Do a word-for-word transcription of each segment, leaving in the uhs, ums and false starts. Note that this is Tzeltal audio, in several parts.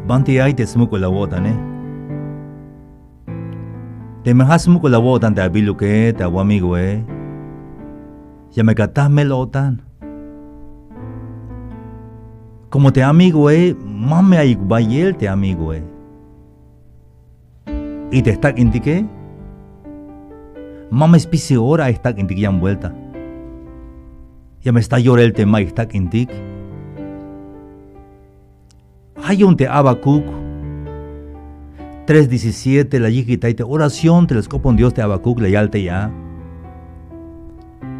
Banti ay te smuk'ul awo'tane. Teme ja' smuk'ul awo'tan te abiluke, te awamigoe, ya me ka ta jmel o'tan. Como te amigoe, ma me ayuk bayel te amigoe. Y te jtak'intike, ma me spisil ora ay jtak'intik yan vuelta. Ya me sta yorel te ma'yuk jtak'intik. Ja' yu'un te Habacuc tres diecisiete la yijkitay te oración te la sk'opon Dios te Habacuc, la yal tey a: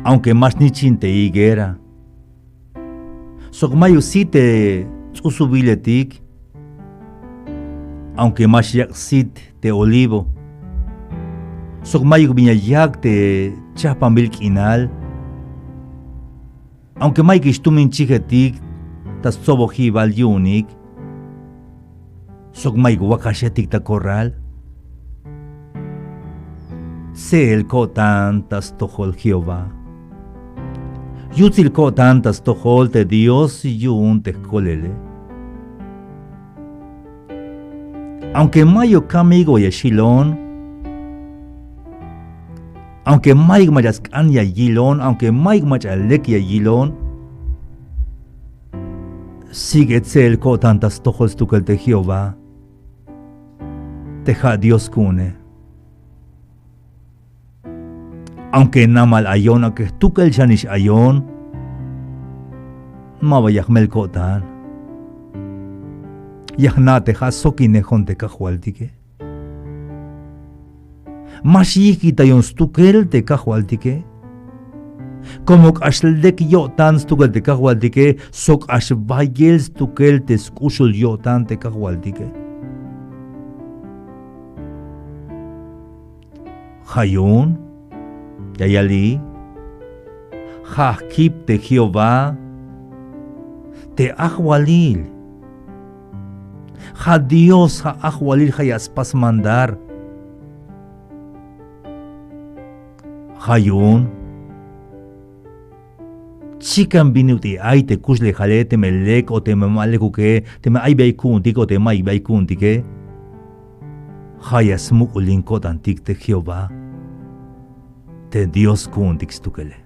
Aunque ma xnichin te higuera, sok mayuk sit te ts'usubiletik, aunque ma xyak' sit te olivo, sok mayuk bin ya yak' te chajpanbil k'inal, aunque mayukix tumin chijetik ta stsobojibal yu'unik, sok mayuk wakaxetik ta corral. Tse'el ko'tan ta stojol Jehová. Yutsil ko'tan ta stojol te Dios yu'un te jkolele. Aunque mayuk kamigo ya xilon, aunque mayuk mach'a sk'an ya yilon, aunque mayuk mach'a lek ya yilon, sigue tse'el ko'tan ta stojol stukel te Jehová, te ja' Dios ku'une. Aunque namal ayon, aunque jtukel xanix ayon, maba ya jmel ko'tan. Ya jna' te ja' sokinejon te Kajwaltike. Ma xyijkitayon stukel te Kajwaltike. Como k'ax lek yo'tan stukel te Kajwaltike, sok k'ax bayel stukel te sk'uxul yo'tan te Kajwaltike. Ja' yu'un ya yali: Ja' jkip te Jehová te ajwalil. Ja' Dios ja' ajwalil, ja' ya spas mandar. Ja' yu'un chikan bin ut'il ay te kuxlejale, teme lek o teme ma lekuke, teme ay bi ay ku'untik o teme mayuk bi ay ku'untike, ja' ya smuk'ulin ko'tantik te Jehová, te Dios ku'untik stukele.